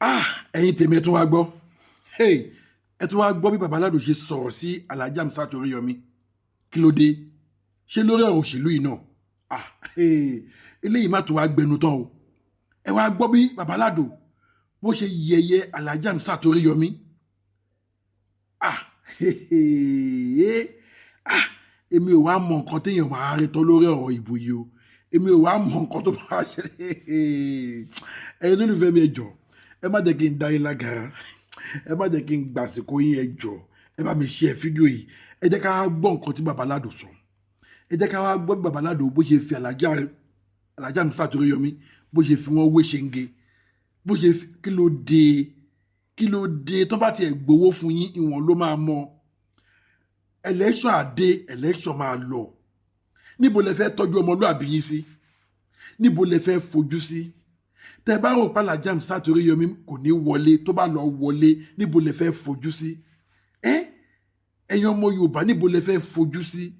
Ah, ẹ̀yin tèmi, ẹ tún wá gbọ́. Hey, ẹ tún wá gbọ́ bí Baba Aládò ṣe sọ̀rọ̀ sí Alhaji Hamzat Oríyọmí. Kí ló dé? Ṣé lórí ọ̀rọ̀ òṣèlú yìí náà? Ah, hey, eléyìí má tún wá gbẹnu tán o. Ẹ wá gbọ́ bí Baba Aládò bó ṣe yẹ̀yẹ́ Alhaji Hamzat Oríyọmí. Ah, hey, ah, èmi ò wá mọ nǹkan téèyàn máa rí tán lórí ọ̀rọ̀ ìbò yìí o. Èmi ò wá mọ nǹkan tó máa ṣẹlẹ̀. Ẹ̀yin olólùfẹ́ mi, ẹ jọ̀ọ́, ẹ má jẹ́ kí n dá yín lágara, ẹ má jẹ́ kí n gbàsìkò yín. Ẹ jọ̀ọ́, ẹ bá mi share fídíò yìí. Ẹ jẹ́ ká gbọ́ nǹkan tí Baba Aládò sọ. Ẹ jẹ́ ká wá gbọ́ bí Baba Aládò bó ṣe fi Alhaji Hamzat Oríyọmí, bó ṣe fi wọ́n wé ṣenge, bó ṣe fi. Kí ló dé? Kí ló dé? Tó bá tiẹ̀ gbowó fún yín, ìwọ̀n ló máa mọ. Election àdé, election máa lọ. Níbo lẹ fẹ́ tọ́jú ọmọlúàbí yín sí? Níbo lẹ fẹ́ fojú sí? Tẹ bá rò pé Alhaji Hamzat Oríyọmí kò ní wọlé, tó bá lọ wọlé, níbo lẹ fẹ́ fojú sí? Ẹ ẹ̀yin ọmọ Yorùbá, níbo lẹ fẹ́ fojú sí?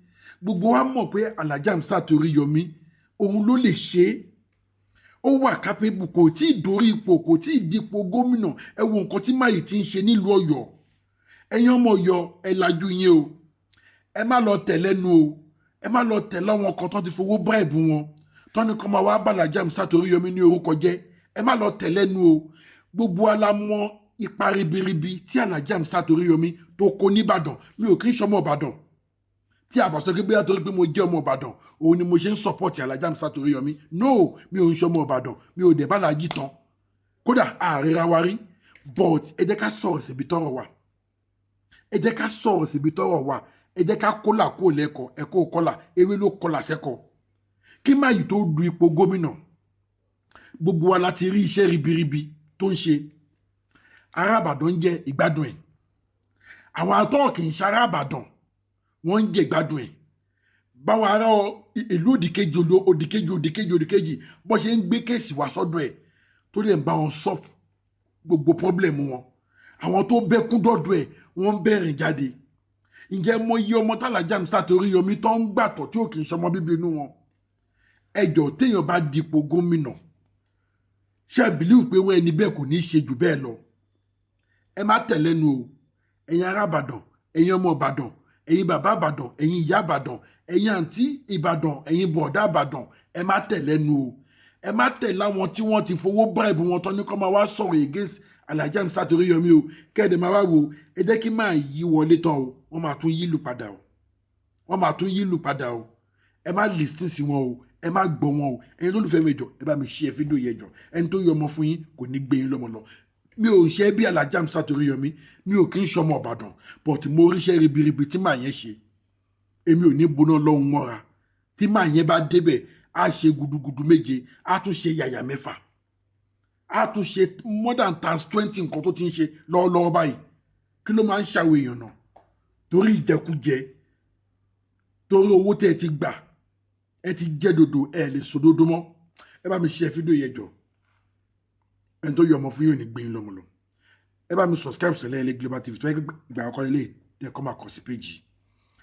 Gbogbo wa mọ̀ pé Alhaji Hamzat Oríyọmí, òun ló lè ṣe é. Ó wà capable. Kò tí ì dórí ipò, kò tí ì dípò gómìnà. Ẹ wo nǹkan tí máyì ti ń ṣe nílùú Ọ̀yọ́. Ẹ̀yin ọmọ Ọ̀yọ́, ẹ lajú yín o. Ẹ má lọ tẹ̀lẹ́nu o. Ẹ má lọ tẹ̀lé àwọn kan tó ti fowó bribe wọn, tó ní kó máa wá ba Alhaji Hamzat Oríyọmí ní orúkọ jẹ́. Ẹ má lọ tẹ̀lẹ́nu o. Gbogbo wa la mọ̀ ipa ribiribi tí Alhaji Hamzat Oríyọmí tó kó nìbàdàn. Mi ò kí ń ṣọmọ Ìbàdàn, tí a bá sọ pé bóyá torí pé mo jẹ́ ọmọ Ìbàdàn, òun ni mo ṣe ń support Alhaji Hamzat Oríyọmí. No, mi ò ń ṣọmọ Ìbàdàn, mi ò dẹ̀ bá Alhaji tán, kódà àríra wa rí. But ẹ jẹ́ ká sọ̀rọ̀ síbi tọ́rọ̀ wà. Ẹ jẹ́ ká sọ̀rọ̀ síbi tọ́rọ̀ wà. Ẹ jẹ́ ká kólà kó lẹ́kọ̀ọ́ ẹ̀kọ́ kọ́là, ewé ló kọlà sẹ́kọ̀ọ́. Kí má yìí tó du ipò gómìnà, gbogbo wa láti rí iṣẹ́ ribiribi tó ń ṣe. Ará Ìbàdàn ń jẹ ìgbádùn ẹ̀. Àwọn atọ́ kì í ṣará Ìbàdàn, wọ́n ń jẹ ìgbádùn ẹ̀. Báwọn ará ìlú òdìkejì, òdìkejì, òdìkejì, òdìkejì, bó ṣe ń gbé case wá sọ́dọ̀ ẹ̀, tó lè bá wọn solve gbogbo problem wọn. Àwọn tó bẹ́kún dọ́dọ̀ ẹ̀, wọ́n ń bẹ̀rìn jáde. Ǹjẹ́ mo yí ọmọ t'Alhaji Hamzat Oríyọmí tó ń gbàtọ̀ tí ò kì í ṣọmọ bíbí inú wọn? Ẹjọ́, téèyàn bá dipò gómìnà, ṣe believe pé wọ́n ẹni bẹ́ẹ̀ kò ní í ṣe jù bẹ́ẹ̀ lọ? Ẹ má tẹ̀lẹ́nu o. Ẹ̀yin ará Ìbàdàn, ẹ̀yin ọmọ Ìbàdàn, ẹ̀yin bàbá Ìbàdàn, ẹ̀yin ìyá Ìbàdàn, ẹ̀yin àǹtí Ìbàdàn, ẹ̀yin bọ̀dá Ìbàdàn, ẹ má tẹ̀lẹ́nu o. Ẹ má tẹ̀lé àwọn tí wọ́n ti fowó bribe wọn tán ní kó máa wá sọ̀rọ̀ against Alhaji Hamzat Oríyọmí o. Kẹ́ẹ̀dẹ̀ máa wá wo, ẹ jẹ́ kí máa yí wọlé tán o, wọ́n máa tún yí lù padà o. Wọ́n máa tún yí lù padà o. Ẹ má listen sí wọn o, ẹ má gbọ́ wọn o. Ẹ̀yin olólùfẹ́ mi, jọ, ẹ bá mi share fídíò yẹn jọ. Ẹni tó yọ ọmọ fún yín kò ní gbé yín lọ́mọ lọ. Mi ò ṣe bí Alhaji Hamzat Oríyọmí, mi ò kí ń ṣọmọ Ìbàdàn, but mo ríṣẹ́ ribiribi tí màá yẹn ṣe. Èmi ò ní boná lọ́hùn mọ́ra. Tí màá yẹn bá débẹ̀, á ṣe gudugudu méje, á tún ṣe yàyà mẹ́fà, á tún ṣe more than times 20 nǹkan tó ti ń ṣe lọ́wọ́lọ́wọ́ báyìí. Kí ló máa ń ṣàwọn èèyàn náà? Torí ìjẹkújẹ, torí owó tẹ́ ẹ ti gbà, ẹ ti jẹ́ dodo, ẹ lè sòdodo mọ́. Ẹ bá mi share fídíò yẹn jọ. Ẹni tó yọ ọmọ fún yóò ní gbé yín lọ́mọ lọ. Ẹ bá mi subscribe sílẹ̀ ilé Global TV. Tó yẹ ìgbà àkọ́kọ́ ilé tẹ́ kọ́ máa kọ sí péjì,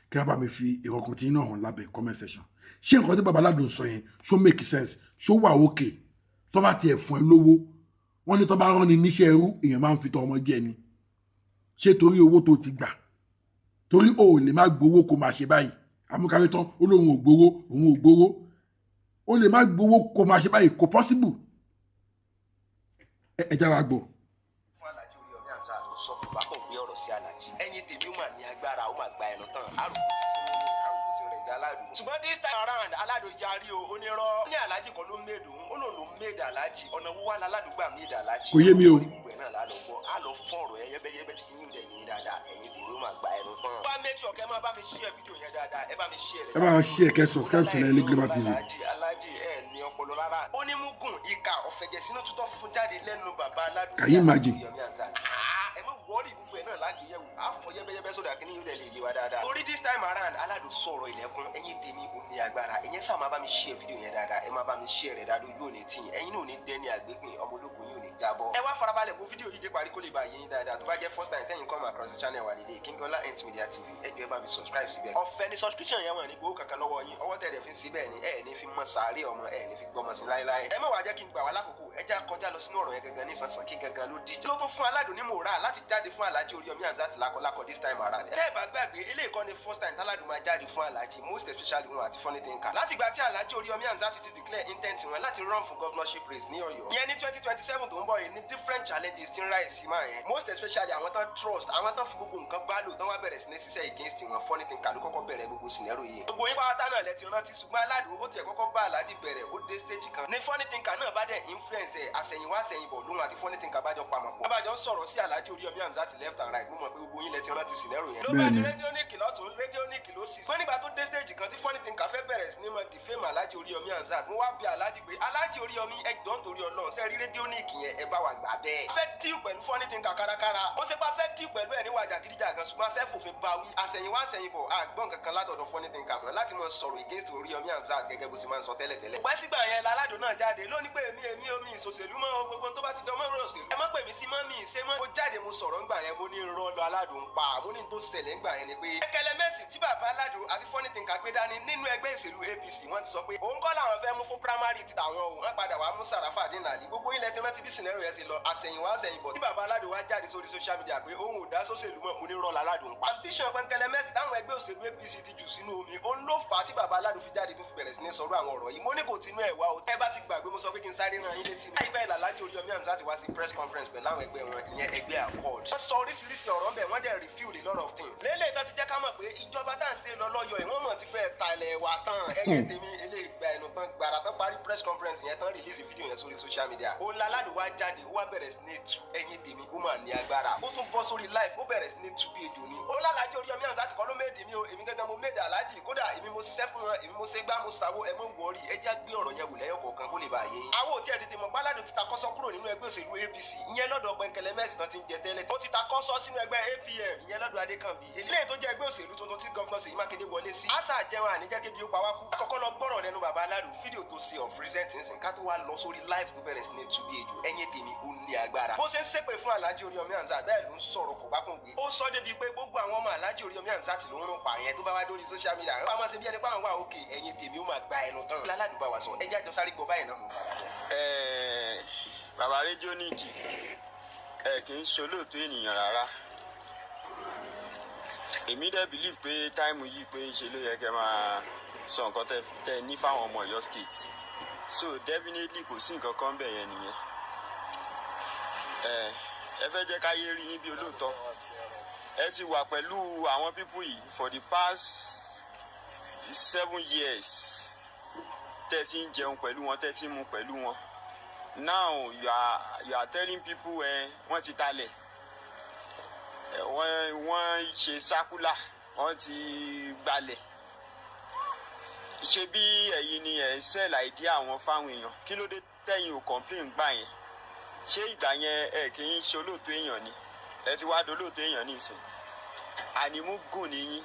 kí wọ́n bá mi fi ìrọ̀kùn tí náà hàn lábẹ́ comment section. Ṣé nǹkan tí Baba Aládò sọ yẹn, ṣó make sense? Ṣó wà okay? Tó bá tiẹ̀ fún ẹ lówó, wọ́n ní tó bá rán ni níṣẹ́ ẹrú, èèyàn máa ń fi tọ́ ọmọ jẹ ni. Ṣé torí owó tó ti gbà, torí o ò lè má gbowó kó máa ṣe báyìí? Amúkáwé tán, ó lóun ò gbowó, òun ò gbowó. Ó lè má gbowó kó máa ṣe báyìí, kò possible. Ẹ já wa gbọ́. Fún Alhaji Oríyọmí Hamzat tó sọ kò bá kò gbé ọ̀rọ̀ sí Alhaji. Ẹ̀yin tèmi, ó mà ní agbára, ó mà gba ẹnu tán. Àròkù ti sinmi ní àròkù ti rẹ̀ já aládùn. Ṣùgbọ́n this time around, Aládùn yarí o. Ó ní rọ́ ní Alhaji kan ló made òun, ó lòun ló made Alhaji. Ọ̀nà wo wà láládùúgbà made Alhaji? Kò yé mi o. Gbogbo ẹ̀ náà lálọ́ gbọ́, á lọ fún ọ̀rọ̀ ẹ yẹ́bẹ́yẹ́bẹ́ tí kì í dẹ̀ yín dáadáa. Ẹ̀yin tèmi, ó mà gba ẹnu tán. Bá make sure kẹ́ máa bá mi share fídíò yẹn dáadáa. Ẹ bá mi share rẹ̀. Ẹ bá wa share, kẹ́ subscribe sílẹ̀ ilé Global TV. Alhaji, Alhaji, ẹ ní ọpọlọ rárá. Ó ní mugun ìka ọ̀fẹ̀jẹ̀ sínú tútọ́ funfun jáde lẹ́nu bàbá aládùn. Can you imagine? Ẹ má worry, gbogbo ẹ̀ náà lágbèyẹ̀wò, á fọ yẹ́bẹ́yẹ́bẹ́ sódà kí ni yóò dẹ̀ lè yé wa dáadáa. Orí this time around, Aládùn sọ̀rọ̀ ilẹ̀kùn. Ẹ̀yin tèmi, ò ní agbára. Ẹ̀yin sáà máa bá mi share fídíò yẹn dáadáa. Ẹ máa bá mi share rẹ̀ dáadáa. Ojú ò ní tì yín, ẹ̀yin náà ò ní dẹ́ni àgbégbìn, ọmọ ológun yóò ní jábọ́. Ẹ wá farabalẹ̀ wo fídíò yìí dé parí kó lè bá yín dáadáa. Tó bá jẹ́ first time tẹ́yìn come across the channel wa nílé King Ola Ent Media TV, ẹ jọ̀ọ́, ẹ bá mi subscribe síbẹ̀. Ọ̀fẹ́ ni subscription yẹn, wọ̀n ní gbowó kankan lọ́wọ́ yín. Ọwọ́ tẹ̀lé fi ń síbẹ̀ ni ẹ ní fi mọ sàárè ọmọ, ẹ ní fi gbọmọ sí láéláé. Ẹ má wàá jẹ́ kí n gbà wá lákòókò. Ẹ já kọjá lọ sínú ọ̀rọ̀ yẹn gangan ní sànsàn. Kí gangan ló díjà ló tún fún Aládùn ní mòrà láti jáde fún Alhaji Oríyọmí Hamzat lákọlákọ this time around? Tẹ́ ẹ bá gbàgbé, eléyìí kọ́ ni first time táládùn máa jáde fún Alhaji, most especially wọn àti Funny Thinker. Látìgbà tí Alhaji Oríyọmí Hamzat ti declare intent wọn láti run for governorship race ní Ọ̀yọ́ ìyẹn ní 2027 tó ń bọ̀ yìí ní different challenges ti ń rise sí máa yẹn, most especially àwọn tán trust, àwọn tán fi gbogbo nǹkan bá lò tán, wá bẹ̀rẹ̀ sí ní ṣiṣẹ́ against wọn. Funny Thinker ló kọ́kọ́ bẹ̀rẹ̀ gbogbo scenario yìí. Gbogbo yín pátá náà lẹ ti rántí. Ṣùgbọ́n Aládùn ó tiẹ̀ kọ́kọ́ bá Alhaji bẹ̀rẹ̀, ó dé stage kan ní Funny Thinker náà bá dẹ̀ influence ẹ̀. Àsẹ̀yìnwá àsẹ̀yìnbọ̀, lóhun àti Funny Thinker bá jọ pamọ́ pọ̀, bá jọ ń sọ̀rọ̀ sí Alhaji Oríyọmí Hamzat left and right. Mo mọ̀ pé gbogbo yín lẹ ti rántí scenario yẹn. Ló bá di Radionic lọ́tún, Radionic ló sì. Fún nígbà tó dé stage kan tí Funny Thinker fẹ́ bẹ̀rẹ̀ sí ní mọ̀ defame Alhaji Oríyọmí Hamzat, mo wá bi Alhaji pé, "Alhaji Oríyọmí, ẹ jọ̀ọ́, nítorí Ọlọ́run, ṣe rí Radionic yẹn, ẹ bá wa gbà bẹ́ẹ̀. A fẹ́ deal pẹ̀lú Funny Thinker kárakára. Ó ṣe pé a fẹ́ deal pẹ̀lú ẹ̀ níwà jàgídíjàgan, ṣùgbọ́n a fẹ́ fòfin bá wí." Àsẹ̀yìnwá àsẹ̀yìnbọ̀, àgbọ̀n kankan látọ̀dọ̀ Funny Thinker mọ́ láti mọ sọ̀rọ̀ against Oríyọmí Hamzat gẹ́gẹ́ bó ṣe máa ń sọ tẹ́lẹ̀tẹ́lẹ̀. Pẹ́ sígbà yẹn, láládùn náà jáde lónìí pé èmi omi ìṣòṣèlú mọ́ o, gbogbo tó bá ti dánmọ́ ọ̀rọ̀ òṣèlú, ẹ má pè mí sí mọ́ mi ṣé mọ́. Mo jáde, mo sọ̀rọ̀ ńgbà yẹn, mo ní irọ́ lọ Aládùn pa. Mo ní tó ṣẹlẹ̀ ńgbà yẹn ni pé ẹkẹlẹ mẹ́sì tí bàbá Aládùn àti Funny Thinker gbé dání nínú ẹgbẹ́ ìṣèlú APC, wọ́n ti sọ pé òun kọ́ làwọn fẹ́ mú fún primary ti tàwọn o. Wọ́n padà wàá mú Sàràfàdín Àlí. Gbogbo ilẹ̀ ti rántí bí scenario yẹn ṣe lọ. Àsẹ̀yìnwá àsẹ̀yìnbọ̀, tí bàbá Aládùn wá jáde sórí social media pé òun ò dá sóṣèlú mọ́, mo ní rọ́ọ̀lù Aládùn pa. Ambition pẹ́ńkẹ́lẹ́ mẹ́sì táwọn ẹgbẹ́ òṣèlú APC ti jù sínú omi, òun ló fà á tí bàbá Aládùn fi jáde tó fi bẹ̀rẹ̀ sí ní sọ̀rọ̀ àwọn ọ̀rọ̀ yìí. Mo ní kò tinú ẹ̀ wá o. Ẹ bá ti gbàgbé, mo sọ pé kí n sáré rán yín létí ní. Láìpẹ́ ìlàlájì Oríyọmí Hamzat wá sí press conference pẹ̀lú àwọn ẹgbẹ́ wọn, ìyẹn ẹgbẹ́ Accord. Wọ́n sọ oríṣiríṣi ọ̀rọ̀ ńbẹ̀, wọ́n dẹ̀ reveal a lot of things. Lélẹ̀ tó ti jẹ́ ká mọ̀ pé ìjọba tá à ń ṣe lọ lọ́yọ̀ ẹ̀, wọ́n mọ̀ ti fẹ́ ta ilẹ̀ wa tán. Ẹ̀yẹ tèmi, eléyìí gba ẹnu tán gbàrà tán parí press conference yẹn tán, release fídíò yẹn sórí social media. Òun láládùn wá jáde, ó wá bẹ̀rẹ̀ sí ní tu. Ẹ̀yìn tèmi, ó mà ní agbára. Ó tún bọ́ sórí live, ó bẹ̀rẹ̀ sí ní tu bí ejò ni. Ó lálàájì Oríyọmí Hamzat kọ́ ló méde mi o, èmi gángan mo méde Aláàjì. Kódà èmi mo ṣiṣẹ́ fún wọn, èmi mo ṣe gbá, mo ṣàwo. Ẹ mọ̀ wọrí, ẹ já gbé ọ̀rọ̀ yẹn wò lẹ́yọ̀ kọ̀ọ̀kan kó lè bá yé yín. Àwọn ò tí ẹ tètè mọ̀ páládùn ti ta kọ́sọ́ kúrò nínú ẹgbẹ́ òṣèlú APC, ìyẹn lọ́dọ̀ Pẹ̀nkẹlẹ Mẹ́sì tán ti ń jẹ tẹ́lẹ̀. Ó ti ta kọ́sọ́ sínú ẹgbẹ́ APM, ìyẹn lọ́dọ̀ Adékànbí, eléyìí tó jẹ́ ẹgbẹ́ òṣèlú tuntun tí governor Ṣèyí Mákindé wọlé sí. Àṣà àjẹwọn àníjẹ́ kébi ó pa wá kú. Àkọ́kọ́ lọ gbọ́rọ̀ lẹ́nu bàbá Aládùn, fídíò tó ṣe of recent nsìn, ká tó wá lọ sórí live tó bẹ̀rẹ̀ sí ní tu bí ejò. Ẹ̀yìn tèmi, ó ní agbára. Bó ṣe ń ṣépè fún Alhaji Oríyọmí Hamzat, bẹ́ẹ̀ ló ń sọ̀rọ̀ kò bá kún gbé. Ó sọ débi pé gbogbo àwọn ọmọ Alhaji Oríyọmí Hamzat ló ń rún pa yẹn. Tó bá wá dórí social media, wọ́n máa ṣe bí ẹni pé àwọn wà òkè. Ẹ̀yìn tèmi, ó máa gba ẹnu tán. Láládùn bá wa sọ, ẹ jẹ́ àjọ sáré gbọ́ báyìí náà. Bàbá Radionic, ẹ kì í ṣolóòtú ènìyàn rárá. Èmi dẹ̀ believe pé time yìí, pé ṣe ló yẹ kẹ́ máa sọ nǹkan tẹ ní fáwọn ọmọ Ọ̀yọ́ State. So definitely, kò sí nǹkan kan bẹ̀ yẹn nìyẹn. Ẹ fẹ́ jẹ́ káyé rí yín bí olóòótọ́. Ẹ ti wà pẹ̀lú àwọn people yìí for the past 7 years, tẹ́ ti ń jẹun pẹ̀lú wọn, tẹ́ ti ń mu pẹ̀lú wọn. Now you are telling people ẹ wọ́n ti talẹ̀ ẹ, wọ́n ṣe circular, wọ́n ti gbalẹ̀. Ṣe bí ẹ̀yin ni ẹ̀ ń sell idea àwọn fáwọn èèyàn? Kí ló dé tẹ̀yin ò complain gbà yẹn? Ṣé ìgbà yẹn ẹ kì í ṣe olóòótọ́ èèyàn ni? Ẹ ti wá dolóòótọ́ èèyàn nísìn. Àní múgùn nìyín,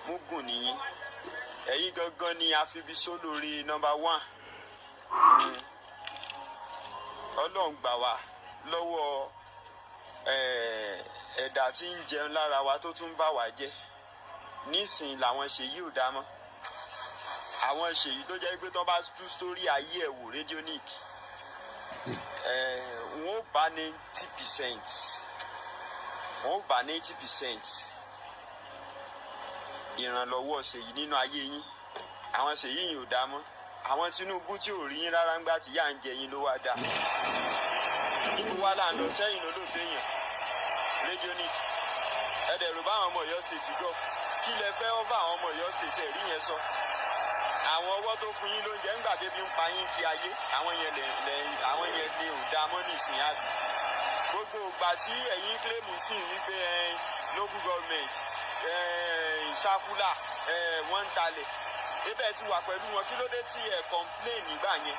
múgùn nìyín. Ẹ̀yin gangan ni àfibisólórí number one. Ọlọ́run gbà wá lọ́wọ́ ẹ̀dá tí ń jẹun lára wa tó tún bá wa jẹ́. Nísìn làwọn ṣèyí ò dá mọ́. Àwọn ṣèyí tó jẹ́ pé tó bá tú sórí ayé ẹ̀ wò, Radionic, wọ́n ó bá 90%, wọ́n ó bá 90% ìrànlọ́wọ́ ṣèyí nínú ayé yín. Àwọn ṣèyí yìí ò dá mọ́. Àwọn Tinubu tí ò rí yín rárá ńgbà tí yà ń jẹ yín ló wá dá. Níbo wá là ń lọ sẹ́yìn lólóòtú èèyàn? Radionic, ẹ̀dẹ̀ rò báwọn ọmọ Ọ̀yọ́ State gbọ́. Kí lẹ fẹ́ ọ́fà àwọn ọmọ Ọ̀yọ́ State? Ẹ̀rí yẹn sọ àwọn ọwọ́ tó fún yín lóúnjẹ ńgbà débi ń pa yín kí ayé àwọn yẹn lẹ lẹ, àwọn yẹn lè ò dá mọ́ nísìnyí, àbí? Gbogbo ìgbà tí ẹ̀yin claim sí wípé ẹ local government circular, wọ́n ń talẹ̀ ebe ti wà pẹ̀lú wọn, kí ló dé tí ẹ complain nígbà yẹn?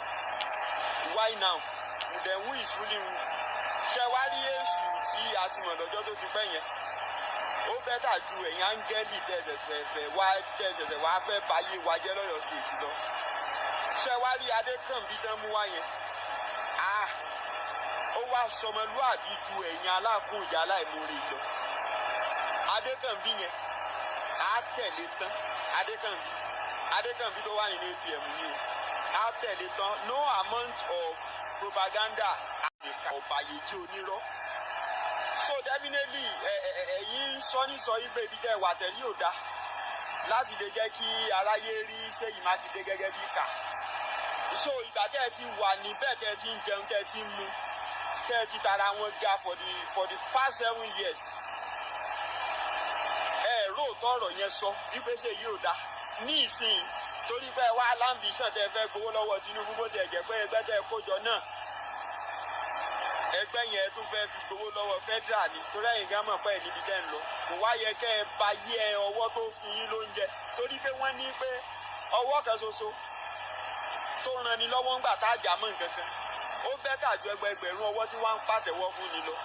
Why now? Then who is fooling who? Ṣe wá rí èṣù tí a ti mọ̀ lọ́jọ́ tó ti pẹ́ yẹn, ó better ju ẹ̀yin áńgẹ́lì tẹ̀sẹ̀sẹ̀ wá fẹ́ báyé wa jẹ́ lọ́yọ̀ State lọ. Ṣe wá rí Adékànbí tán mú wá yẹn, ah, ó wá sọmọlúàbí ju ẹ̀yin aláàfin ìyá aláìmoore lọ. Adékànbí yẹn á tẹ̀lé tán. Adékànbí, Adékànbí tó wà nínú APM ni o, á tẹ̀lé tán. No amount of Propaganda àmìkà ọ̀bàyéjì onírọ́. So definitely, ẹ̀yin sọ ní sọ yí pé ibi tẹ́ wà tẹ̀lé ò dáa láti lè jẹ́ kí aráyé rí Ṣèyí Mákindé gẹ́gẹ́ bí ìkà. So ìgbà tẹ́ ẹ ti wà níbẹ̀, tẹ́ ẹ ti ń jẹun, tẹ́ ẹ ti ń mu, tẹ́ ẹ ti tara wọn ga for the past 7 years, ẹ róòtọ́ ọ̀rọ̀ yẹn sọ wípé Ṣèyí ò dáa ní ìsìn, torí pé wá l'ambition tẹ́ fẹ́ gbowó lọ́wọ́ Tinubu, bó tiẹ̀ jẹ́ pé ẹgbẹ́ tẹ́ kó jọ náà, ẹgbẹ́ yẹn tún fẹ́ fi gbowó lọ́wọ́ federal ni, torí ẹ̀yin gan mọ̀ pé ẹ̀ níbi tẹ́ ń lọ, kò wá yẹ kẹ́ ẹ bá yí ẹ ọwọ́ tó fún yín lóúnjẹ, torí pé wọ́n ní pé ọwọ́ kan ṣoṣo tó ran ni lọ́wọ́ ńgbà tá a jà mọ́ nǹkan kan, ó better ju ẹgbẹẹgbẹ̀rún ọwọ́ tí wọ́n ń pàtẹ́wọ́ fún ni lọ.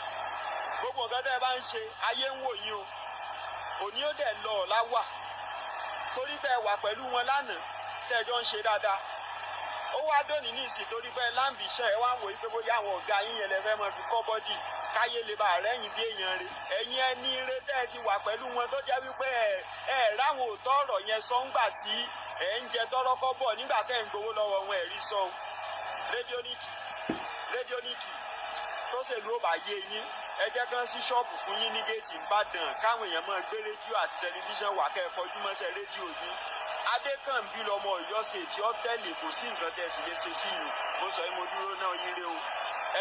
Gbogbo nǹkan tẹ́ ẹ bá ń ṣe, ayé ń wò yín o. Òní ó dẹ̀ lọ, ọ̀la wà, torí pé ẹ wà pẹ̀lú wọn lánàá, tẹ́ ẹ jọ ń ṣe dáadáa. Ó wá dóní ní ìsìn, torí pé l'ambition, ẹ wá ń wò yí pé bóyá àwọn ọ̀gá yín yẹn lẹ fẹ́ máa fi kọ́ body, káyé lè bá rẹ́yìn bí èèyàn rẹ̀. Ẹ̀yin ẹni rẹ tẹ́ ẹ ti wà pẹ̀lú wọn, tó jẹ́ wípé ẹ ráwọn òótọ́ ọ̀rọ̀ yẹn sọ ńgbà tí ẹ̀ ń jẹ tọ́rọ́kọ́ bọ̀, nígbà tẹ́ ń gbowó lọ́wọ́ wọn, ẹ̀rí sọ o. Rédíónìkì, rédíónìkì tó ṣèlú ò bá yé yín, ẹ jẹ́ kán sí ṣọ́ọ̀bù fún yín ní géètì Ìbàdàn, káwọn èèyàn máa gbé rédíò àti tẹlifíṣàn wà, kẹ́ ẹ kọjú mọ́ṣẹ́ rédíò yín. Adékànbí lọmọ Ọ̀yọ́ State ó tẹ̀lé, kò sí nǹkan tẹ́ ẹ sì lè ṣe sí yìí. Mo sọ yín, mo dúró náà yín re o.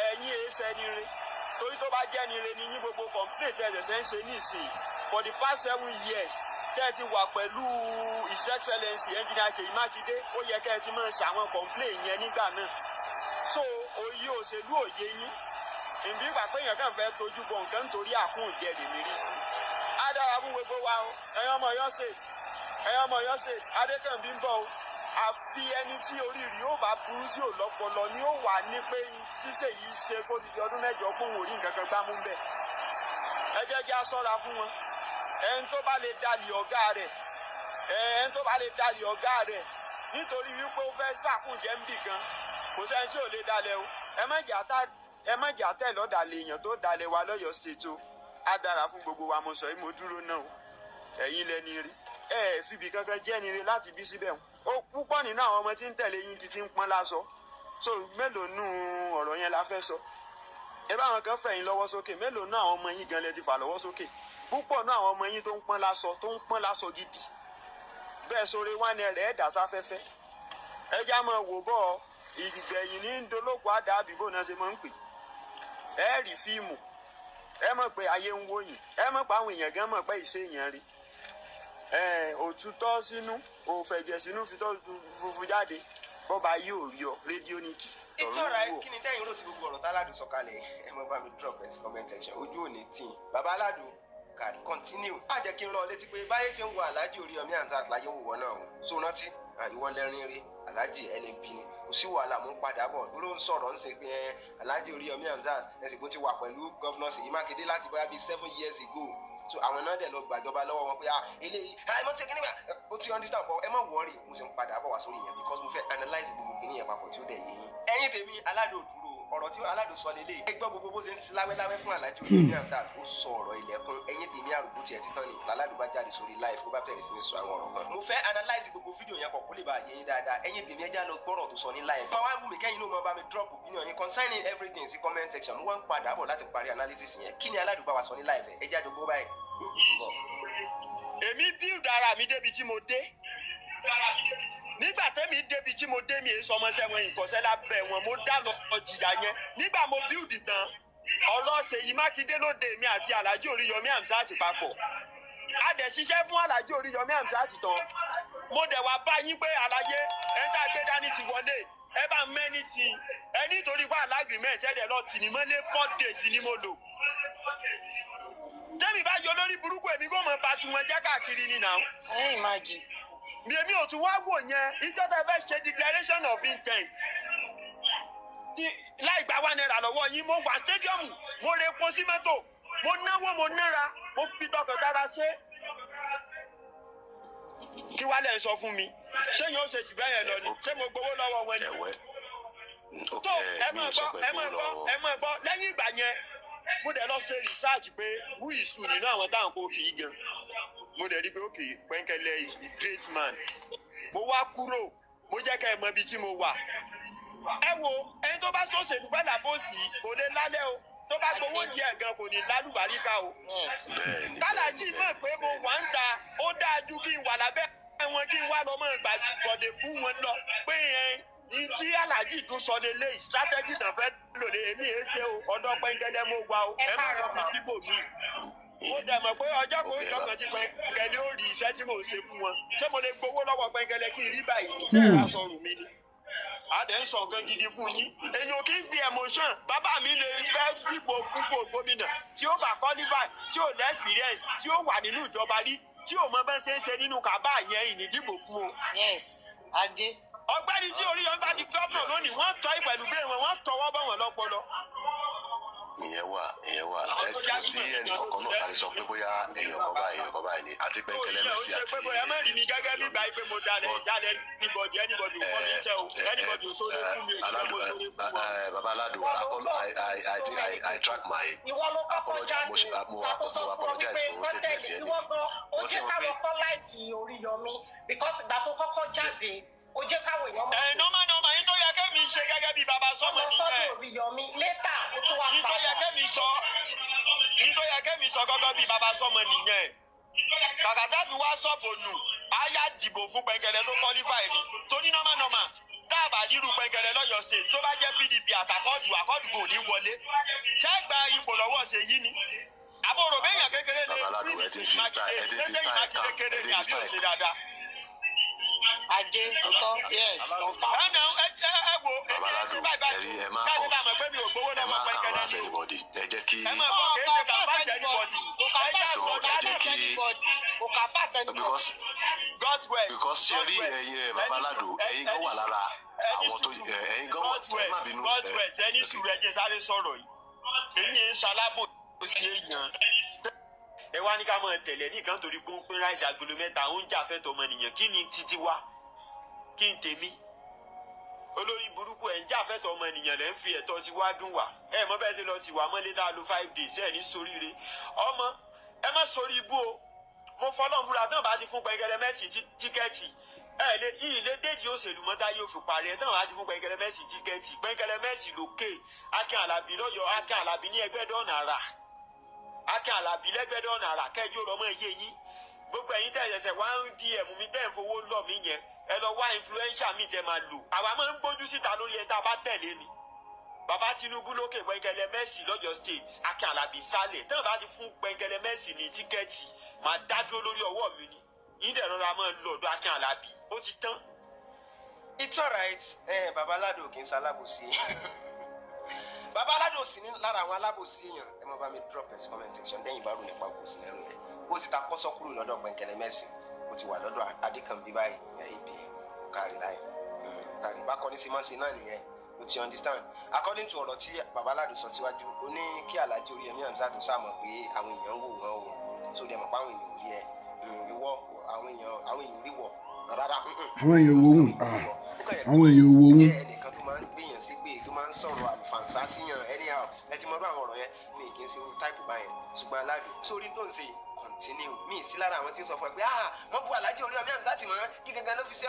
Ẹ̀yin èéṣẹ́ ni re, torí tó bá jẹ́ ni re ni yín, gbogbo complaint ẹ̀ ṣẹ̀ṣẹ̀ ń ṣe nísìnyí, for the past 7 years tẹ́ ẹ ti wà pẹ̀lú His Excellency Engineer Ṣèyí Mákindé, ó yẹ kẹ́ ẹ ti máa ṣe àwọn complaint yẹn nígbà náà. So òye òṣèlú òye yín ìbí ìgbà pé èèyàn kàn fẹ́ tójú bọ nǹkan nítorí àkúnjẹ lèmi rí sí. Á dára fún gbogbo wa o. Ẹ̀yin ọmọ Ọ̀yọ́ State, ẹ̀yin ọmọ Ọ̀yọ́ State, Adékànbí ń bọ̀ o. Àfi ẹni tí orí rí ó bá burú sí òlọ́pọlọ ni ó wà ní pé ṣíṣe yìí ṣe kó ti di ọdún 8 fún òrí nǹkan kan gbámú bẹ́ẹ̀. Ẹ jẹ́ kí a ṣọ́ra fún wọn. Ẹni tó bá lè dalẹ̀ ọ̀gá rẹ̀, ẹni tó bá lè dalẹ̀ ọ̀gá rẹ̀ nítorí wípé ó fẹ́ sàkúnjẹ́ ń bì kan, kò sẹ́ni tí ò lè dalẹ̀ o. Ẹ má jà tẹ̀ lọ́dàlẹ̀ èèyàn tó dalẹ̀ wa lọ́yọ̀ọ́ State o. Á dára fún gbogbo wa. Mo sọ yìí, mo dúró náà o. Ẹ̀yin lẹni rí, ẹ ẹ fìbí kankan jẹ́ ni rí láti bí síbẹ̀. Ó púpọ̀ nínú àwọn ọmọ tí ń tẹ̀lé yín ti ń pọ́n lásọ. So mélòó nù ọ̀rọ̀ yẹn la fẹ́ sọ? Ẹ bá àwọn kan fẹ̀yìn lọ́wọ́ sókè, mélòó nù àwọn ọmọ yín gan lẹ ti fà lọ́wọ́ sókè? Púpọ̀ nù àwọn ọmọ yín tó ń pọ́n lásọ, tó ń pọ́n lásọ gidi bẹ́ẹ̀ sóore wá ní ẹ̀rẹ̀ ẹ̀dá sáfẹ́fẹ́. Ẹ já máa wò bọ́, ìgbẹ̀yìn ní ń dolóko àdá àbíbò náà ṣe máa ń pè. Ẹ rí fíìmù, ẹ mọ̀ pé ayé ń wò yín, ẹ mọ̀ pé àwọn èèyàn gan mọ̀ pé ìṣe èèyàn rí ẹ òtútọ́ sínú òfẹ̀jẹ̀ sínú fi tọ́ funfun jáde, bọ́ba yóò rí ọ rédíò nìkì. It's alright. Kí ni tẹ́yìn rò sí gbogbo ọ̀rọ̀ táládùn sọ kalẹ̀? Ẹ mọ bá mi drop ẹ̀ sí comment section. Ojú òní tì í, bàbá aládùn can continue. Má jẹ́ kí n rán ọ létí pé báyé ṣe ń wo Alhaji Oríyọmí Hamzat láyé ń wò wọ́n náà o. So rántí ìwọ lẹ́rìn rí Alhaji ẹni bí ni, kò sí wàhálà. Mú padà bọ̀ ló ń sọ̀rọ̀ ń ṣe pé ẹ Alhaji Oríyọmí Hamzat ẹ̀sìn kó ti wà pẹ̀lú Governor Ṣèyí Mákindé láti bóyá bíi 7 years ago. So àwọn náà dẹ̀ lọ gbàjọba lọ́wọ́ wọn pé ah, eléyìí, ah, ẹ mọ̀ ṣe kíní bá ó ti understand bọ̀. Ẹ má worry, mo sì ń padà bọ̀ wá sórí yẹn because mo fẹ́ analyse gbogbo kíní yẹn papọ̀ tí ó dẹ̀ yé yín. Ẹ̀yin tèmi, aládùn òdúró, ọ̀rọ̀ tí aládùn sọ lélẹ̀, ẹ gbọ́ gbogbo bó ṣe ń ṣe láwẹ́láwẹ́ fún Alhaji Oríyọmí Hamzat. Ó sọ ọ̀rọ̀ ilẹ̀kùn. Ẹ̀yin tèmi, àrògbó tiẹ̀ títàn ni láládùn bá jáde sórí live, ó bá bẹ̀rẹ̀ sí ní sọ àwọn ọ̀rọ̀ kan. Mo fẹ́ analyse gbogbo fídíò yẹn pọ̀ kó lè bá yé yín dáadáa. Ẹ̀yin tèmi, ẹ já lọ gbọ́rọ̀ tó sọ ní live. Máa wá wù mí kẹ́yìn ló máa bá mi drop opinion yín concerning everything sí comment section. Mo wá ń padà bọ̀ láti parí analysis yẹn. Kí ni aládùn bá wa sọ ní live? Ẹ já jọ gbọ́ báyìí. Èmi build ara mi débi tí mo dé. Nígbà tẹ́mi débi tí mo dé, mi èso ọmọọṣẹ́ wọn, ìkọ́sẹ́ lábẹ́ wọn, mo dá lọ jìyà yẹn. Nígbà mo build tán, ọ̀rọ̀ Ṣèyí Mákindé ló dé mi àti Alhaji Oríyọmí Hamzat papọ̀. A dẹ̀ ṣiṣẹ́ fún Alhaji Oríyọmí Hamzat tán, mo dẹ̀ wá bá yín pé àlàyé ẹ̀ ń tá a gbé dání ti wọlé, ẹ bá mẹ́ni tí ẹ nítorí pé agreement ẹ̀ dẹ̀ lọ tì ní mọ́lé. 4 days ni mo lò. Tẹ́mi bá yọ lórí burúkú, èmi kò mọ̀ bá tiwọn jẹ́ káàkiri ni nà. Ẹ imagine. Mi èmi ò tún wá wò yẹn. Ìjọ tẹ́ fẹ́ ṣe declaration of intent tí láì gba ₦1 lọ́wọ́ yín, mo wà stadium, mo re epo sí mọ́tò, mo náwó, mo nára, mo fi tọkàntara ṣe. Kí wàá lẹ̀ ń sọ fún mi? Ṣé yóò ṣe jù bẹ́ẹ̀ yẹn lọ ni? Ṣé mo gbowó lọ́wọ́ wọn ni? Ẹ̀wẹ́. Tó ẹ máa gbọ́, ẹ máa gbọ́, ẹ máa gbọ́. Lẹ́yìn ìgbà yẹn, mo dẹ̀ lọ ṣe research pé who is who nínú àwọn táwọn kò kì í gan. Mo dẹ̀ rí pé okay, Pẹ́ńkẹ́lẹ́ is the great man. Mo wá kúrò, mo jẹ́ kẹ́ ẹ mọ ibi tí mo wà. Ẹ wo ẹni tó bá ṣòṣèlú pẹ̀lú àbòsí kò lè lálẹ́ o. Tó bá gbowó díẹ̀ gan kò ní lálùbáríkà o. Bẹ́ẹ̀ni. Kálàjì mọ̀ pé mo wà ń ta, ó dáa ju kí n wà lábẹ́ wọn kí n wá lọ mọ́ gbàgbọ́dẹ̀ fún wọn lọ pé ẹ ní tí aláàjì tún sọ lélẹ̀, strategy náà fẹ́ lò lé èmi ẹ ṣe o. Ọ̀dọ́ pẹ́ńgẹ́lẹ́ mo wà o, ẹ má lọ fi síbò mi. Mo dẹ̀ mọ̀ pé ọjọ́ kan ọjọ́ kan tí pẹ́ńgẹ́lẹ́ ó rí iṣẹ́ tí mò ń ṣe fún wọn. Ṣé mo lè gbowó lọ́wọ́ pẹ́ńgẹ́lẹ́ kí n rí báyìí? Ṣé ẹ wá sọrùn mi ni? A dẹ̀ ń sọ nǹkan gidi fún yín. Èyàn kì í fi emotion. Bàbá mi lè fẹ́ fipò púpọ̀ gómìnà tí ó bá qualify, tí ò ní experience, tí ó wà nínú ìjọba rí, tí ò mọ bá ṣe ń ṣe nínú kàbá yẹn, ìnídìbò fún o. Yes, ajé. Ọ̀gbẹ́ni tí Oríyọmí bá di gómìnà lónìí, wọ́n tọ́ ìpẹ̀lú bẹ́ẹ̀ wọn, wọ́n tọwọ́ bọ̀ wọ́n lọ́pọlọ. Ìyẹn wà, ìyẹn wà. Ẹ kò sí ẹnì kankan náà tàbí sọ pé bóyá èèyàn kan báyìí ni àti Pẹ́ńkẹ́lẹ́ Mercy Ó ṣe àti pé bóyá má rí mi gẹ́gẹ́ bí ìgbà pé mo dalẹ̀ dalẹ̀ anybody. Anybody ò kọ́ mi iṣẹ́ o, anybody ò sóre fún mi, ò sí mo sóre fún wọn. Baba Alado, I think I track my Ìwọ ló kọ́kọ́ apologize. jáde Mo kó sọ fún wọn apologize wípé fún kọ́ statement tẹ̀lé yẹn ni. ìwọ gan ó Wọ́n ti jẹ́ mọ̀ káwọn pé kọ́ like Oríyọmí because ìgbà tó kọ́kọ́ jáde, ó jẹ́ káwọn èèyàn mọ̀ Ẹ normal normal, yín tó yẹ kẹ́mi ṣe gẹ́gẹ́ bí baba sọ́mọ ọmọ sọ́dọ̀ nìyẹn. Oríyọmí. Later ó tún wá Yín tó yẹ padà. kẹ́mi sọ, yín tó yẹ kẹ́mi sọ gọ́gọ́ bí baba sọ́mọ nìyẹn. Kàkà tábí wá sọ̀bù nù, á yá dìbò fún Pẹ́ńkẹ́lẹ́ tó qualify ni. Torí normal normal, táàbà rírú Pẹ́ńkẹ́lẹ́ lọ́yọ̀ State, tó bá jẹ́ PDP àtàkọ́ọ̀dù, àkọ́ọ̀dù kò ní wọlé. Ṣé gba ipò lọ́wọ́ ṣe yí ni? Àbúrò béèyàn kékeré lè Baba Alado, wí ní ẹ ti sí fi style, Mákindé ẹ ti fi ṣé sẹ́yìn style Mákindé kan, kéré ẹ ti ni fi àbí style. òṣè dáadáa? Ajé ọtọ, yes, confirm. Ẹ nà ẹ ẹ wo Baba èmi ẹ Alado, ṣe báyìí báyìí ẹ má káyọ̀ kọ bá mọ̀ pé mi ò gbowó ẹ lọ́wọ́ má kàn Pẹ́ńkẹ́lẹ́ wá ni o. anybody. Ẹ jẹ́ kí Ẹ máa bọ̀, kì í ṣe kà fáṣẹ anybody. Kò kà Ẹ jẹ́ fáṣẹ So, ẹ àsọdá jẹ́ kí anybody, kò kà fáṣẹ anybody. God's west. Because ṣe rí ẹ̀yin ẹ Baba Alado, ẹ̀yin gan wà lára àwọn tó ẹ̀yin gan wà, God's ẹ má west, bínú. God's west, ẹni sùúrù, ẹ jẹ́ sáré sọ̀rọ̀ yìí. Èmi ń ṣalábò sí èèyàn. Ẹ wá ní ká máa tẹ̀lé nìkan torí pé ó ń pín rice agolo 3, ó ń jà fẹ́tọ̀ ọmọnìyàn. Kí ni títí wá? Kí n tèmi? Olórí burúkú ẹ̀ ń jà fẹ́tọ̀ ọmọnìyàn lẹ́ ń fi ẹ̀tọ́ ti wá dùn wá. Ẹ mọ bẹ́ẹ̀ ṣe lọ ti wà mọ́lé tá a lo 5 days ẹ̀ ní soríire. Ọmọ ẹ má sórí ibú o. Mo fọlọ́n búra, tán bá ti fún Pẹ́ńkẹ́lẹ́ Mercy ticket, ẹ lè yìí lé déjì òṣèlú mọ́tá yóò fi parí ẹ. Tán bá ti fún Pẹ́ńkẹ́lẹ́ Mercy ticket, Pẹ́ńkẹ́lẹ́ Mercy lókè, Akin Àlàbí lọ́yọ̀, Akin Àlàbí ní ẹgbẹ́dọ̀nà àrà, Akin Àlàbí lẹ́gbẹ́dọ̀nà àrà kẹjọ lọ́mọ iye yín. Gbogbo ẹ̀yin tẹ̀ ẹ̀sẹ̀ wá ń di ẹ̀mú mi tẹ̀ ń fowó lọ mí yẹn, ẹ lọ wá influencer mi tẹ máa lò. Àwa máa ń gbójú síta lórí ẹ tá a bá tẹ̀lé ni. Bàbá Tinubu lókè, Pẹ́ńkẹ́lẹ́ Mercy lọ́yọ̀ State, Akin Àlàbí sálẹ̀. Tán bá ti fún Pẹ́ńkẹ́lẹ́ Mercy ní ticket, máa dádúró lórí ọwọ́ mi ni. Yín dẹ̀ rọra máa lọ ọ̀dọ̀ Akin Àlàbí, ó ti tán. It's alright. Ẹ Baba Alado kì í ṣe alábòsí. Baba Alado sì ní lára àwọn alábòsí èèyàn. Ẹ má bá mi drop ẹ sí comment section dẹ́yìn bá rò nípa kò sí lẹ́rù yẹn. Ó ti ta kọ́sọ́ kúrò lọ́dọ̀ Pẹ̀nkẹ́lẹ́ Mercy, ó ti wà lọ́dọ̀ Adékànbí báyìí, ìyẹn APM. Kárí láì kárí bá kọ́ni sí máa ṣe náà nìyẹn. O ti understand? According to ọ̀rọ̀ tí Baba Alado sọ síwájú, ó ní kí Alhaji Oríyọmí Hamzat tó sáà mọ̀ pé àwọn èèyàn ń wò wọ́n o, so dẹ̀ mọ̀ pé àwọn èèyàn ò rí ẹ ìwọ, àwọn èèyàn rí wọ̀ rárá. Àwọn èèyàn wo òun? Ah, àwọn èèyàn wo òun? Jẹ́ ẹnìkan tó máa ń gbìyàn sí pé tó máa ń sọ̀rọ̀ àlùfànṣá síyàn anyhow. Ẹ ti mọ bí àwọn ọ̀rọ̀ yẹn mi kì í ṣe irú type báyẹn. Ṣùgbọ́n Aládùn sórí tó ń ṣe, continue. Mi sí lára àwọn tí ó sọ fún ẹ pé ah, wọ́n bu Alhaji Oríyọmí Hamzat mọ́ kí gangan ló fi ṣe.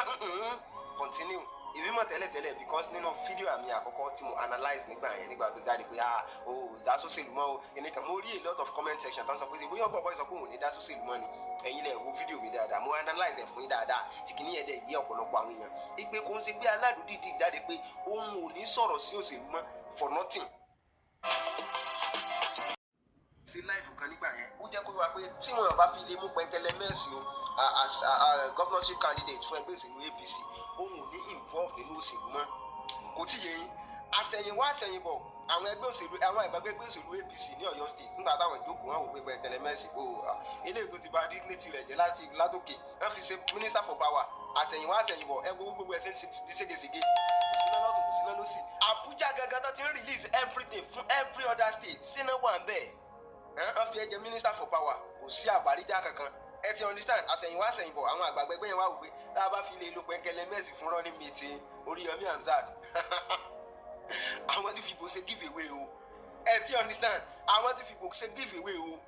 Continue. Èmi mọ̀ tẹ́lẹ̀tẹ́lẹ̀ because nínú fídíò àmì àkọ́kọ́ tí mo analyse nígbà yẹn, nígbà tó jáde pé ah, o ò dá sóṣèlú mọ́ o ẹnìkan, mo rí a lot of comment section tó ń sọ pé bóyá ọgbọ̀n bọ́ sọ pé òun ò ní dá sóṣèlú mọ́ ni. Ẹ̀yin lẹ̀ wo fídíò mi dáadáa, mo analyse ẹ̀ fún yín dáadáa tí kìíní yẹn dẹ̀ yé ọ̀pọ̀lọpọ̀ àwọn èèyàn ipe kò ń ṣe pé Aládùn dìídì jáde pé òun ò ní sọ̀rọ̀ sí òṣèlú mọ́ for nothing. Sí live kan nígbà yẹn, ó jẹ́ kó wá pé tí wọn bá fi lè mú Pẹ́ńkẹ́lẹ́ Mercy o as governorship candidate fún ẹgbẹ́ òṣèlú APC, òun ò ní involve nínú òṣèlú mọ́. Kò tí yé yín? Àṣẹ̀yìnwá àṣẹ̀yìnbọ̀, àwọn ẹgbẹ́ òṣèlú, àwọn àgbàgbẹ́ ẹgbẹ́ òṣèlú APC ní Ọ̀yọ́ State, nígbà táwọn ìjókòó wọn wò pé Pẹ́ńkẹ́lẹ́ Mercy o, eléyìí tó ti bà dignity rẹ̀ jẹ́ láti látòkè, wọ́n fi ṣe minister for power. Àṣẹ̀yìnwá àṣẹ̀yìnbọ̀, ẹ wo gbogbo ẹ̀ ṣe ń di ségesège, kò síná lọ́tùn, kò síná lósì. Àbújá gangan tó ti ń release everything fún every other state, síná wà ń bẹ́ẹ̀? Wọ́n fi ẹ jẹ minister for power, kò sí àbáríjà kankan. Ẹ ti understand? Àṣẹ̀yìnwá àṣẹ̀yìnbọ̀, àwọn àgbàgbẹ́ ẹgbẹ́ yẹn wá wò pé tá a bá fi lè lo Pẹ́ńkẹ́lẹ́ Mercy fún running mate Oríyọmí Hamzat, àwọn ti fìbò ṣe give away o. Ẹ ti understand? Àwọn ti fìbò ṣe give away o.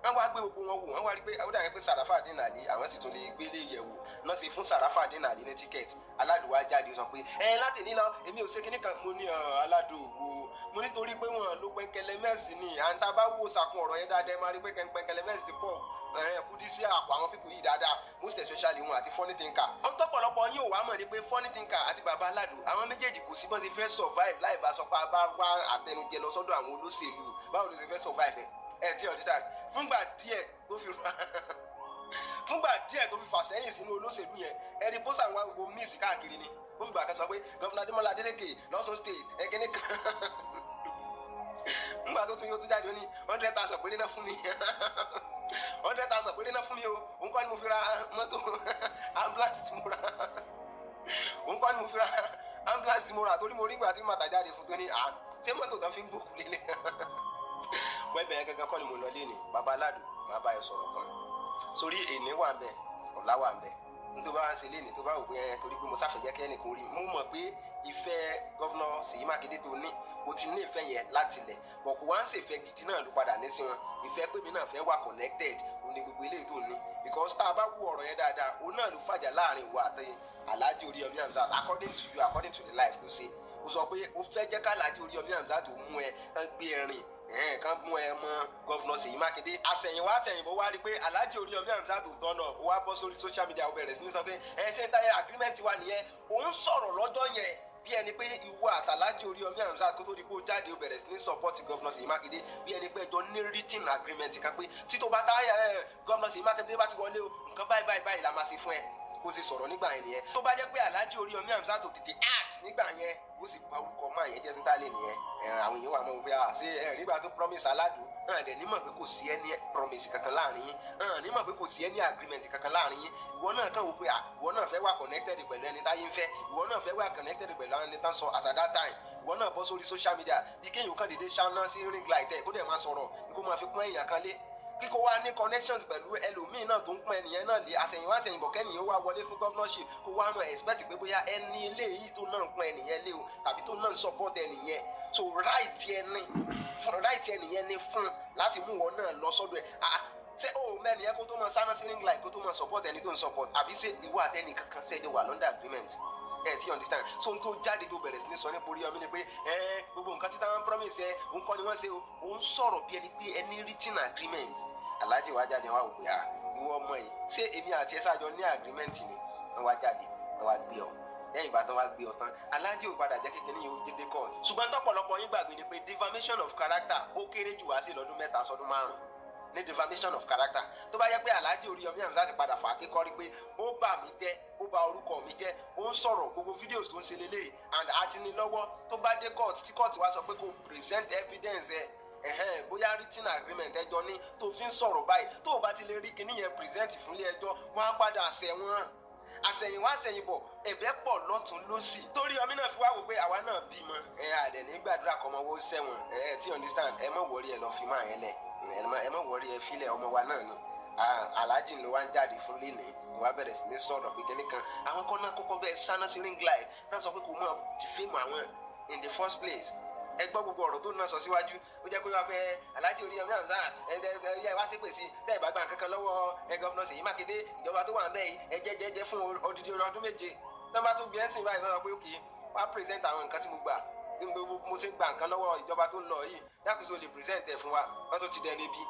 Wọ́n wá gbé gbogbo wọn wò, wọ́n wá rí pé ó dàgbé pé Sarafadeen Ali, àwọn sì tún lè gbé lé yẹ̀wò náà ṣe fún Sarafadeen Ali ní ticket. Aládùn wá jáde, ó sọ pé ẹ láti ní lọ, èmi ò ṣe kinní kan. Mo ní aládùn wo? Mo nítorí pé wọn ló pẹ́ńkẹlẹ́ mẹ́sì ni. À ń ta bá wo sàkún ọ̀rọ̀ yẹn dáadáa, ẹ máa rí pé pẹ́ńkẹlẹ́ mẹ́sì ti pọ̀ kúdí sí àpò àwọn people yìí dáadáa, most especially wọn àti Funny Thinker. Wọ́n tọ́pọ̀lọpọ̀ yín ò wá mọ̀ ni pé Funny Thinker àti baba aládùn, àwọn méjèèjì, kò sí bọ́n ṣe fẹ́ survive láì bá sọ pé a bá wá àtẹnujẹ lọ sọ́dọ̀ àwọn olóṣèlú. Báwo ló ṣe fẹ́ survive? Ẹ ti understand? Fúngbà díẹ̀ tó fi fà sẹ́yìn sínú olóṣèlú yẹn, ẹ rí pósà àwọn gbogbo míìsì káàkiri ni. Ó fi gbà kan sọ pé Governor Adémọ́lá Adélékè lọ́sùn State ẹ̀kíní kan. Ńgbà tó tún yóò tún jáde, ó ní 100,000 péré náà fún mi, 100,000 péré náà fún mi o. Òun kọ́ ni mo fi ra mọ́tò ambulance tí mo ra, òun kọ́ ni mo fi ra ambulance tí mo rà, torí mo rí ìgbà tí màtà jáde fún tó ní à ṣé mọ́tò tán fi ń gbókù lélẹ̀. Wọ́n ibẹ̀ yẹn gangan kọ́ ni mo lọ lé ní. Baba aládùn, máa bá ẹ sọ̀rọ̀ kan sórí. Èní wà ń bẹ, ọ̀la wà ń bẹ. Nítorí bá wá ń ṣe léni tó bá wò pé ẹ torí pé mo sáfẹ́ jẹ́ kẹ́nìkan rí, mo mọ̀ pé ìfẹ́ Governor Ṣèyí Mákindé tó ní, o ti ní ìfẹ́ yẹn láti lẹ̀ bọ̀, kò wá ń ṣèfẹ́ gidi náà ló padà ní sí wọn. Ìfẹ́ pé mi náà fẹ́ wà connected, òun ni gbogbo eléyìí tó ní, because tá a bá wú ọ̀rọ̀ yẹn dáadáa, òun náà ló fàjà láàrin ìwọ àti Alhaji Oríyọmí Hamzat. According to you, according to the life tó ṣe, o sọ pé o fẹ́ jẹ́ ká Alhaji Oríyọmí Hamzat tó mú ẹ kán gbé ẹ rìn ẹ̀ẹ́n kán mú ẹ mọ Governor Ṣèyí Mákindé. Àṣẹ̀yìnwá àṣẹ̀yìnbó wá rí i pé Alhaji Oríyọmí Hamzat tó tọ́nà, ó wá bọ́ sórí social media, ó bẹ̀rẹ̀ sí ní sọ pé ẹ ṣe ń táyà agreement wa nìyẹn. Òun sọ̀rọ̀ lọ́jọ́ yẹn bí ẹni pé ìwọ àtàlájì Oríyọmí Hamzat, kó tó di pé ó jáde, ó bẹ̀rẹ̀ sí ní support Governor Ṣèyí Mákindé bí ẹni pé ẹjọ́ ní written agreement kan pé tí tó bá táyà ẹ Governor Ṣèyí Mákindé bá ti wọlé o, nǹkan báyìí báyìí báyìí la máa ṣe fún ẹ. Bó ṣe sọ̀rọ̀ nígbà yẹn nìyẹn. Tó bá jẹ́ pé Alhaji Oríyọmí Hamzat tó tètè act nígbà yẹn, ó sì pa orúkọ máa yẹn jẹ́ tó tá lè nìyẹn. Àwọn èèyàn wà mọ̀ pé à ṣé ẹ nígbà tó promise aládùn hàn dẹ̀ nímọ̀ pé kò sí any promise kankan láàrin yín, hàn nímọ̀ pé kò sí any agreement kankan láàrin yín. Ìwọ náà kàn wò pé à ìwọ náà fẹ́ wà connected pẹ̀lú ẹni táyé ń fẹ́, ìwọ náà fẹ́ wà connected pẹ̀lú ẹni tán sọ. As at that time, ìwọ náà bọ́ sórí social media bí kéèyàn kàn déédéé ṣáná sí ring light ẹ̀, kó dẹ̀ máa sọ̀rọ̀, kó máa fi pọ́n èèyàn kan lé, kíkó wá ní connections pẹ̀lú ẹlòmíín náà tó ń pọ́n ẹnìyẹn náà lé. Àṣẹ̀yìnwá àṣẹ̀yìnbọ̀, kẹ́nìyàn wá wọlé fún governorship, kó wá mọ̀ expect pé bóyá ẹni eléyìí tó náà ń pọ́n ẹnìyẹn lé o tàbí tó náà ń support ẹnìyẹn, so right ẹni fún right ẹnìyẹn ní fún láti mú wọn náà lọ sọ́dọ̀ ẹ̀. Ah, ṣé o mẹ́nìyẹn kó tó mọ sáná sí ring light, kó tó mọ support ẹni tó ń support, àbí ṣé ìwọ àtẹnì kankan ṣe é wà under agreement ẹ ti understand? So n tó jáde tó bẹ̀rẹ̀ sí ní sọ nípa Oríyọmí ni pé ẹ gbogbo nǹkan tí táwọn promise ẹ, òun kọ́ ni wọ́n ṣe o. Òun sọ̀rọ̀ bí ẹni pé ẹni written agreement. Alhaji wá jáde, wá wò pé à ìwọ ọmọ yìí, ṣé èmi àti ẹ ṣáàjọ ní agreement ni? Wọ́n wá jáde, wọ́n wá gbé ọ. Lẹ́yìn ìgbà tán wá gbé ọ tán, Alhaji ò padà jẹ́ kékeré yìí ó dédé court. Ṣùgbọ́n tọ́pọ̀lọpọ̀ yín gbàgbé ni pé defamation of character, ó kéré jù wá sí lọ́dún 3 sọdún 5 ní defamation of character. Tó bá yẹ pé Alhaji Oríyọmí Hamzat ti padà fà á kíkọ́ rí pé ó bà mí jẹ́, ó bà orúkọ mi jẹ́, ó ń sọ̀rọ̀, gbogbo videos tó ń ṣe lélẹ́yìí and àti ní lọ́wọ́, tó bá dé court, tí court wá sọ pé kó present evidence ẹ, ẹ̀hẹ́n, bóyá written agreement ẹjọ́ ní tó fi ń sọ̀rọ̀ báyìí, tó o bá ti lè rí kinní yẹn present fúnlé ẹjọ́, wọ́n á padà ṣẹ̀wọ̀n. Àṣẹ̀yìnwá àṣẹ̀yìnbọ̀, ẹ̀bẹ̀ pọ̀ lọ́tún lọ́sì torí ọmọ náà fi wá wò pé àwa náà bímọ ẹ, àdẹ̀ ní gbàdúrà kọ́mọ wo sẹ́wọ̀n. Ẹ tí understand? Ẹ mọ̀ wọrí, ẹ lọ fi máa yẹn lẹ̀, ẹ mọ̀ wọrí, ẹ filẹ̀, ọmọ wa náà ni. Alhaji ló wá ń jáde fún lénìí, wàá bẹ̀rẹ̀ sí ní sọ̀rọ̀ pé kíní kan àwọn kan náà kọ́kọ́ bẹ́ẹ̀ sáná sí ring light náà, sọ pé kò mọ̀ defame àwọn in the first place. Ẹ gbọ́ gbogbo ọ̀rọ̀ tó náà sọ síwájú, ó jẹ́ pé wá pé Alhaji Oríyọmí Hamzat, ẹ ẹ ẹ wá sí pèsè tẹ́ ẹ bá gba nǹkan kan lọ́wọ́ ẹ Governor Ṣèyí Mákindé, ìjọba tó wà ń bẹ̀ yìí, ẹ jẹ́ jẹ́ jẹ́ fún odidi ọdún 7. Tó bá tún gbé ẹ̀sìn báyìí sọ pé ok, wá present àwọn nǹkan tí mo gbà bí mo ṣe gba nǹkan lọ́wọ́ ìjọba tó ń lọ yìí, dákúnso lè present ẹ̀ fún wa. Wọ́n tó ti dẹnu ibi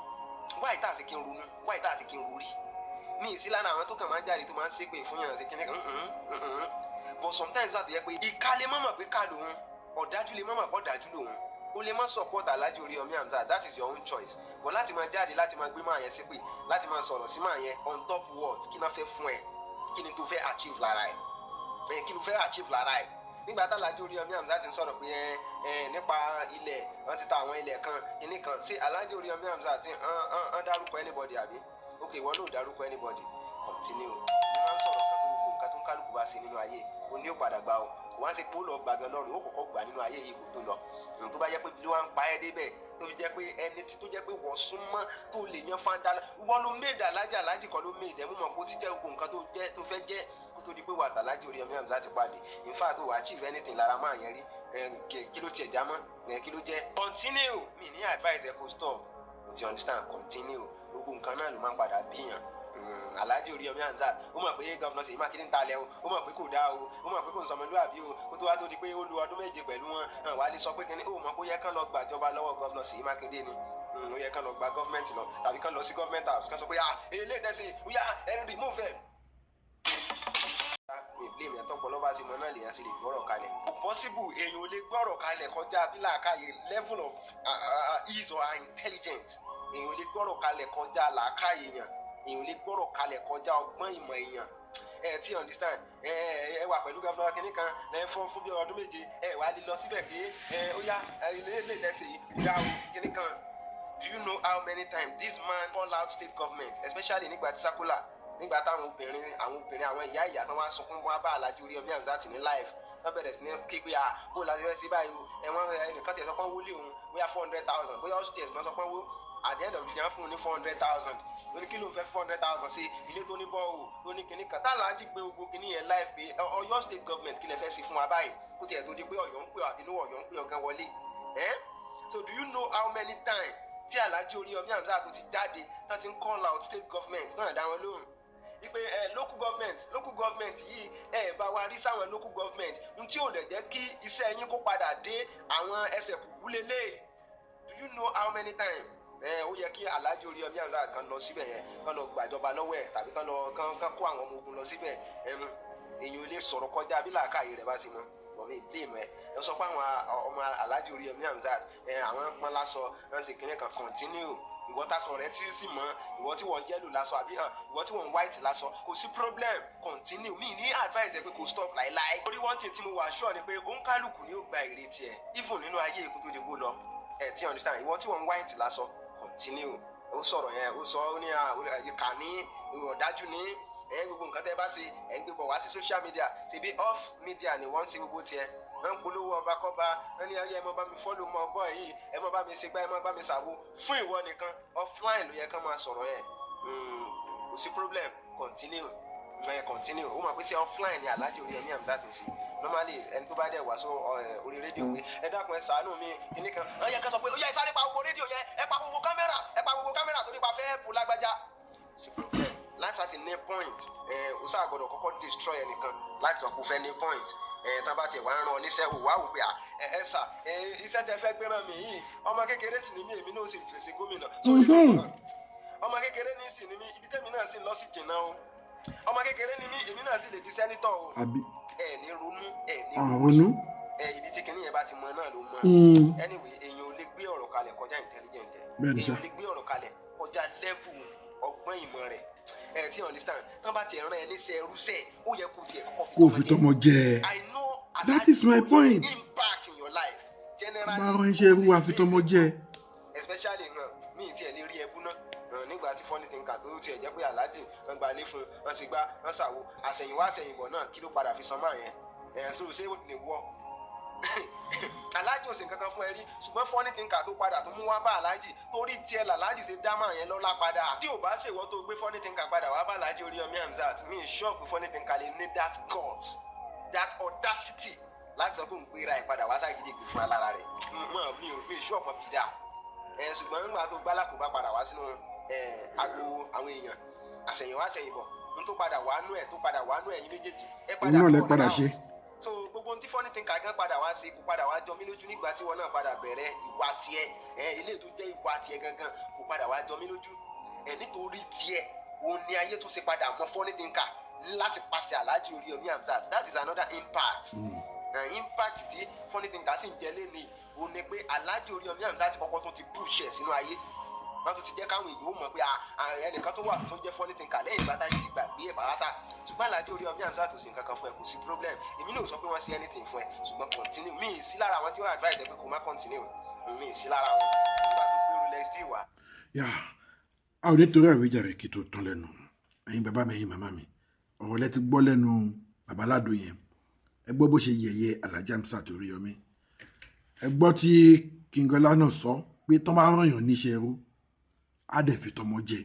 wáyé tá a sì kí n ronú, wáyé tá a sì kí n rorí mi ì sí lára àwọn tó kàn máa ń jáde tó máa ń ṣépè fún yàn ṣe kíní kan. But sometimes wà tó yẹ pé ìka lè mọ̀mọ̀ pé ká lòun, ọ̀dájú lè mọ̀mọ̀ pọ̀ dájú lòun. O lè má support Alhaji Oríyọmí Hamzat, that is your own choice, but láti máa jáde, láti máa gbé máa yẹn ṣépè, láti máa sọ̀rọ̀ sí máa yẹn on top what? Kí náà fẹ́ fún ẹ? Kí ni tó fẹ́ achieve lára ẹ? Kí ló fẹ́ achieve lára ẹ nígbà tá Alhaji Oríyọmí Hamzat ti ń sọ̀rọ̀ pé ẹ ẹ nípa ilẹ̀ wọ́n ti ta àwọn ilẹ̀ kan kíní kan sí? Alhaji Oríyọmí Hamzat ti ń dárúkọ anybody àbí? Ok, ìwọ náà ò dárúkọ anybody, continue. Ní máa ń sọ̀rọ̀ kan pé gbogbo nǹkan tó ń kálukú bá ṣe nínú ayé, o ní ó padà gbà o. Kò wá ń ṣe pé ó lọ gbàgán lọ́rùn, ó kọ́kọ́ gbà nínú ayé yìí kó tó lọ. Tó bá jẹ́ pé bí wọ́n ń pa ẹ́ débẹ̀, tó fi jẹ́ pé ẹni tí tó jẹ́ pé wọ́n súnmọ́ tó lè yan fanda, wọ́n ló méèdì Alájà, Alájì kan ló méèdì ẹ̀. Mú mọ̀ kó ti jẹ́ gbogbo nǹkan tó jẹ́ tó fẹ́ jẹ́ kó tó di pé wà tàlájì Oríyọmí Hamzat ti pàdé. In fact, ó wà achieve anything lára máa yẹn rí? Kí ló tiẹ̀ já mọ́? Kí ló jẹ́? Continue. Mi ní advice ẹ kó stop o, ti understand? Continue. Gbogbo nǹkan náà ló máa ń padà bíyàn. Alhaji Oríyọmí Hamzat, ó mọ̀ pé Governor Ṣèyí Mákindé ń talẹ̀ o, ó mọ̀ pé kò dáa o, ó mọ̀ pé kò ń sọmọlúwàbí o. Ó tó wá tó di pé ó lu ọdún 7 pẹ̀lú wọn, wàá lè sọ pé kíní, ó mọ̀ pé ó yẹ kán lọ gbàjọba lọ́wọ́ Governor Ṣèyí Mákindé ni. Ó yẹ kán lọ gba government lọ, tàbí kán lọ sí government house, kán sọ pé, "Ah, eléyìí tẹ́sí, ó yá, ẹ remove ẹ̀." Mi blame ẹ̀, tọ́pọ̀ lọ́ba sí mọ náà lèèyàn sì lè gbọ́rọ̀ kalẹ̀. Kò possible, èèyàn ò lè gbọ́rọ̀ kalẹ̀ kọjá bí làákàyè, level of his or her intelligent. Èèyàn ò lè gbọ́rọ̀ kalẹ̀ kọjá làákàyè èèyàn. Èèyàn ò lè gbọ́rọ̀ kalẹ̀ kọjá ọgbọ́n ìmọ̀ èèyàn. Ẹ ti understand? Ẹ wà pẹ̀lú governor kínní kan ẹ fún bí ọdún 7, ẹ wà á lè lọ síbẹ̀ pé ẹ ó yá, ilé ilé ìtẹ̀sẹ̀ yìí kò dá o, kínní kan. Do you know how many times this man call out state government, especially nígbà tí circular, nígbà táwọn obìnrin, àwọn obìnrin, àwọn ìyá ìyá tán wá sunkún wá bá Alhaji Oríyọmí Hamzat ní live, wọ́n bẹ̀rẹ̀ sí ní ké pé, à bó la ṣe fẹ́ sí báyìí o? Ẹ̀wọ̀n ẹnìkan tiẹ̀ sọ pé wọlé òun bóyá 400,000, bóyá upstairs náà sọ pé wó. At the end of the day, wọ́n fún un ní 400,000. Ó ní kí ló ń fẹ́ 400,000 sí? Ilé tó ní bọ́ọ̀wù, tó ní kinní kan, táwọn ají gbé gbogbo kinní yẹn live pé Ọ̀yọ́ state government, kí lẹ fẹ́ sí fún wa báyìí, kó tiẹ̀ tó di pé Ọ̀yọ́ ń pè ọ́ àbí inú Ọ̀yọ́ ń pè ọ̀gán wọlé ẹ́. So do you know how many times tí Alhaji Oríyọmí Hamzat tó ti jáde náà, ti ń call out state government náà, dá wọn lóhùn wípé ẹ local government, local government yìí, ẹ bá wa rí sáwọn local government n tí ò dẹ̀ jẹ́ kí iṣẹ́ yín kó padà dé àwọn ẹsẹ̀ kùkú lélẹ̀? Do you know how many times? Ẹ ó yẹ kí Alhaji Oríyọmí Hamzat kan lọ síbẹ̀ yẹn, kan lọ gbàjọba lọ́wọ́ ẹ̀, tàbí kan lọ kan kó àwọn ọmọ ogun lọ síbẹ̀. Èyàn ò lè sọ̀rọ̀ kọjá bí làákàyè rẹ̀ bá sí mọ́ bọ̀. Mi blame ẹ. Ẹ sọ pé àwọn ọmọ Alhaji Oríyọmí Hamzat ẹ, àwọn pọ́n lásọ wọn sì kíní kan. Continue. Ìwọ tásọ rẹ tí sì mọ, ìwọ tí wọ́n yellow lásọ, àbí hàn ìwọ tí wọ́n white lásọ, kò sí problem, continue. Mi ní advice ẹ pé kò stop láíláí. Orí one thing tí mo wà sure ni pé òǹkálùkù ni ó gba èrè tiẹ̀, even nínú ayé ikú tó di kó lọ. Ẹ tí understand? Ìwọ tí wọ́n white lásọ, continue. Ó sọ̀rọ̀ yẹn, ó sọ, ó ní ìkà ní, ọ̀dájú ní ẹ. Gbogbo nǹkan tẹ́ bá ṣe, ẹ ń gbé bọ̀ wá sí social media. Ṣebí off media ni wọ́n ń ṣe gbogbo tiẹ̀. Wọ́n ń polówó ọba kọ́ba, wọ́n ní ẹ mọ́ bá mi follow mọ́ ọgbọ́n yìí, ẹ mọ́ bá mi ṣe gbá, ẹ mọ́ bá mi ṣàwo fún ìwọ nìkan. Offline ló yẹ kán máa sọ̀rọ̀ yẹn. Kò sí problem, continue, ẹ continue. Ó mọ̀ pé sí offline ni Alhaji Oríyọmí Hamzat ti ṣe. Normally, ẹni tó bá dẹ̀ wá sọ orí rédíò pé ẹ dákun, ẹ ṣàánú mi, kíní kan, ó yẹ ká sọ pé ó yẹ ẹ sáré pa gbogbo rédíò yẹn, ẹ pa gbogbo kámẹ́rà, ẹ pa gbogbo kámẹ́rà torí pa fẹ́ bù lágbájá. Sí problem láti àti ní point. Ẹ o sáà gbọ́dọ̀ kọ́kọ́ destroy ẹnìkan láti sọ pé o fẹ́ ní point. Ẹ tá bá tiẹ̀ wá ń rán ọ níṣẹ́, wò wá wò pé ẹ ẹ sà ẹ, iṣẹ́ tẹ fẹ́ gbé ràn mí yìí, ọmọ kékeré sì ni mí, èmi náà sì fèsì gómìnà. Ọmọ kékeré ní sì ni mí, ibi tẹ́mi náà sì lọ sí jìnnà o. Ọmọ kékeré ni mí, èmi náà sì lè di senator o. Àbí? Ẹ ní ronú, ẹ ní ọ̀rọ̀ ẹ, ibi tí kinní yẹn bá ti mọ náà ló mọ. Anyway, èèyàn ò lè gbé ọ̀rọ̀ kalẹ̀ kọjá intelligent ẹ. Bẹ́ẹ̀ni. Èèyàn ò lè gbé ọ̀rọ̀ kalẹ̀ kọjá level ọgbọ́n ìmọ̀ rẹ̀. Ẹ tí understand? Tán bá tiẹ̀ rán ẹ níṣẹ́ ẹrúṣẹ́, ó yẹ kó tiẹ̀ kọ́kọ́ Kó fi tọmọ jẹ. I know. That is my point. Impact in your life generally. Bá rán iṣẹ́ ẹrú wa, fi tọmọ jẹ. Especially hàn mí tiẹ̀ lè rí ẹbú náà hàn nígbà tí Funny Thinker tó tiẹ̀ jẹ́ pé Alhaji wọn gba ilé fún wọn, sì gbá wọn ṣàwo, àṣẹ̀yìnwá àṣẹ̀yìnbọ̀ náà, kí ló padà fi san máa yẹn? Ẹ̀ so ṣé ní wọ́ Alhaji ò sì kankan fún ẹ rí, ṣùgbọ́n Funny Thinker tó padà tó mú wá bá Alhaji, torí tiẹ̀ làlájì ṣe dá máa yẹn lọ́lá padà. Tí ò bá ṣèwọ́ tó gbé Funny Thinker padà wá bá Alhaji Oríyọmí Hamzat, mi sure pé Funny Thinker lè ní that guts, that audacity láti sọ pé òun gbéra ẹ̀ padà wá ságídí ìgbè fún alára rẹ̀ mọ̀. Mi ò mi sure pọ̀ bí dáa ẹ, ṣùgbọ́n nígbà tó gbálà kó bá padà wá sínú ẹ agbo àwọn èèyàn, àṣẹ̀yìnwá àṣẹ̀yìnbọ̀ n tó padà wá nú ẹ̀, tó padà wá nú ẹ̀yìn méjèèjì ẹ padà Òun náà lẹ kọ́ padà ọ̀rẹ́ ṣe. out. So gbogbo ohun tí Funny Thinker gan padà wá ṣe kó padà wá jọ mí lójú nígbà tí wọn náà padà bẹ̀rẹ̀ ìwà tiẹ̀ ẹ, ilé tó jẹ́ ìwà tiẹ̀ gangan kó padà wá jọ mí lójú ẹ, nítorí tiẹ̀ òun ni ayé tó ṣe padà mọ Funny Thinker láti pàṣẹ Alhaji Oríyọmí Hamzat. That is another impact. Impact tí Funny Thinker sì ń jẹ lé ní òun ni pé Alhaji Oríyọmí Hamzat kọ́kọ́ tó ti push ẹ̀ sínú ayé, wọ́n tún ti jẹ́ káwọn èèyàn ó mọ̀ pé ẹnìkan tó wà tó ń jẹ́ Funny Thinker lẹ́yìn ìgbà táyé ti gbàgbé ẹ̀ pàápàá. Ṣùgbọ́n Alhaji Oríyọmí Hamzat tó sì nǹkan kan fún ẹ, kò sí problem. Èmi náà ò sọ pé wọ́n ṣe anything fún ẹ, ṣùgbọ́n continue. Mi ì sí lára àwọn tí wọ́n advice ẹ pé kò má continue. Mi ì sí lára wọn nígbà tó gbé Rolex dé wá. Yà a ò ní torí àwíjàre kí tó tán lẹ́nu. Ẹ̀yin bàbá mi, ẹ̀yin màmá mi, ọ̀rọ̀ lẹ ti gbọ́ lẹ́nu babaládò yẹn. Ẹ gbọ́ bó ṣe yẹ̀yẹ́ Alhaji Hamzat Oríyọmí. Ẹ gbọ́ tí King Ọlá náà sọ pé tọ́ bá rán yàn níṣẹ́ ẹrú, á dẹ̀ fi tọmọ jẹ,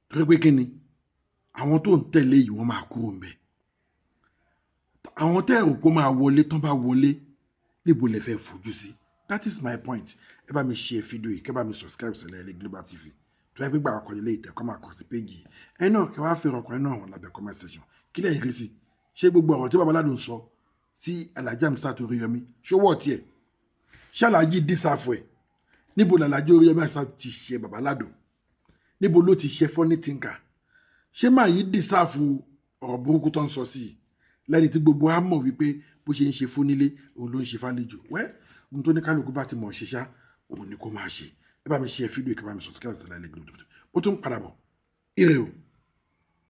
torí pé kí ni àwọn tó ń tẹ̀lé yìí, wọ́n máa kúrò ńbẹ̀. Àwọn tẹ́ ẹ̀rù kó máa wọlé, tán bá wọlé, níbo lẹ fẹ́ fojú sí? That is my point. Ẹ bá mi share fídíò yìí, kẹ́ bá mi subscribe sílẹ̀ ilé Global TV 24. Tó yẹ pé gbà àkọ́kọ́ ilé ìtẹ̀kọ́ máa kọ̀ sí péjì ẹ náà, kí wàá fi ọkùnrin náà wọn lábẹ́ comment section. Kí lẹ́yìn rí sí? Ṣé gbogbo ọ̀rọ̀ tí Baba Aládò ń sọ sí Alhaji Hamzat Oríyọmí, ṣówọ́ tiẹ̀? Ṣé Alhaji deserve ẹ̀? Níbo làlájì Oríyọmí Hamzat ti ṣe Baba Aládò? Níbo ló ti ṣe Funny Thinker? Ṣé máa yí deserve ọ̀rọ̀ burúkú tó ń sọ sí i, lẹ́ni tí gbogbo á mọ̀ wípé bó ṣe ń ṣe fúnnílé, òun ló ń ṣe fálejò? Wẹ́ ohun tó ní kálukú bá ti mọ̀ ṣe ṣá, òun ni kó máa ṣe. Ẹ bá mi ṣe fídíò, kí bá mi subscribe sí láìlẹ́ gbọdọ̀. Ó tún padà bọ̀. Ire o.